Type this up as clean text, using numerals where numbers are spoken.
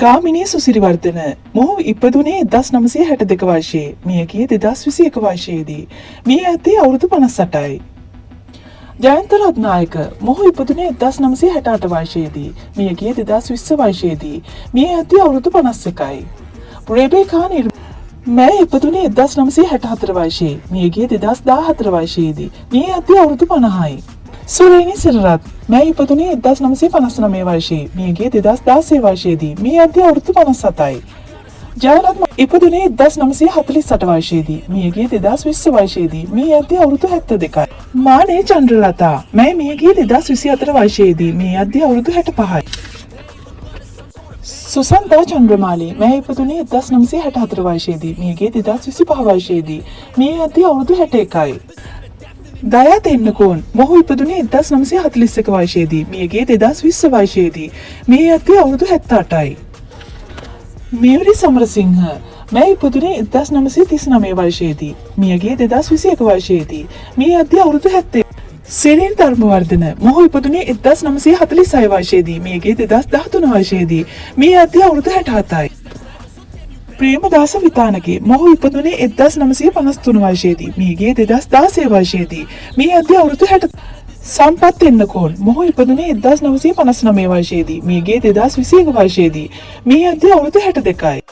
ගාමිණී සුසිරිවර්ධන, මොහු ඉපදුනේ 1962 වර්ෂයේ. මියගියේ 2021 වර්ෂයේදී. මිය යද්දී අවුරුදු 58යි. ජයන්ත රත්නායක, මොහු ඉපදුනේ 1968 වර්ෂයේදී. මියගියේ 2020 වර්ෂයේදී. මිය යද්දී අවුරුදු 51යි. රෙබේකා මෑ ඉපදුනේ 1964 වර්ෂයේ. මියගියේ 2014 වර්ෂයේදී. මිය යද්දී අවුරුදු 50යි. සුරේනි සිරරත්, මෑ ඉපදුනේ 1959 වර්ෂයේ. මියගියේ 2016 වර්ෂයේදී. මිය යද්දී අවුරුදු 57යි. ජයලත් ඉපදුනේ 1948 වර්ෂයේදී. මියගියේ 2020 වර්ෂයේදී. මිය යද්දී අවුරුදු 72යි. මානේ චන්ද්‍රලතා, මෑ මියගියේ 2024 වර්ෂයේදී. මිය යද්දී අවුරුදු 65යි. සුසන්තා චන්ද්‍රමාලි, මෑ ඉපදුනේ 1964 වර්ෂයේදී. මියගියේ 2025 වර්ෂයේදී. මිය යද්දී අවුරුදු 61යි. දයා තෙන්නකෝන්, මොහු ඉපදුනේ 1941 වර්ෂයේදී. මියගියේ 2020 වර්ෂයේදී. මිය යද්දී අවුරුදු 78යි. මියුරි සමරසිංහ, මෑ ඉපදුනේ 1939 වර්ෂයේදී. මියගියේ 2021 වර්ෂයේදී. මිය යද්දී අවුරුදු 70. සිරිල් ධර්මවර්ධන, මොහු ඉපදුනේ 1946 වර්ෂයේදී. මියගියේ 2013 වර්ෂයේදී. මිය යද්දී අවුරුදු 67යි. ප්‍රේමදාස විතානගේ, මොහු ඉපදුනේ 1953 වර්ෂයේදී. මියගියේ 2016 වර්ෂයේදී. මිය යද්දී අවුරුදු 60. සම්පත් එන්නකෝන්, මොහු ඉපදුනේ 1959 වර්ෂයේදී. මියගියේ 2021 වර්ෂයේදී. මිය යද්දී අවුරුදු 62යි.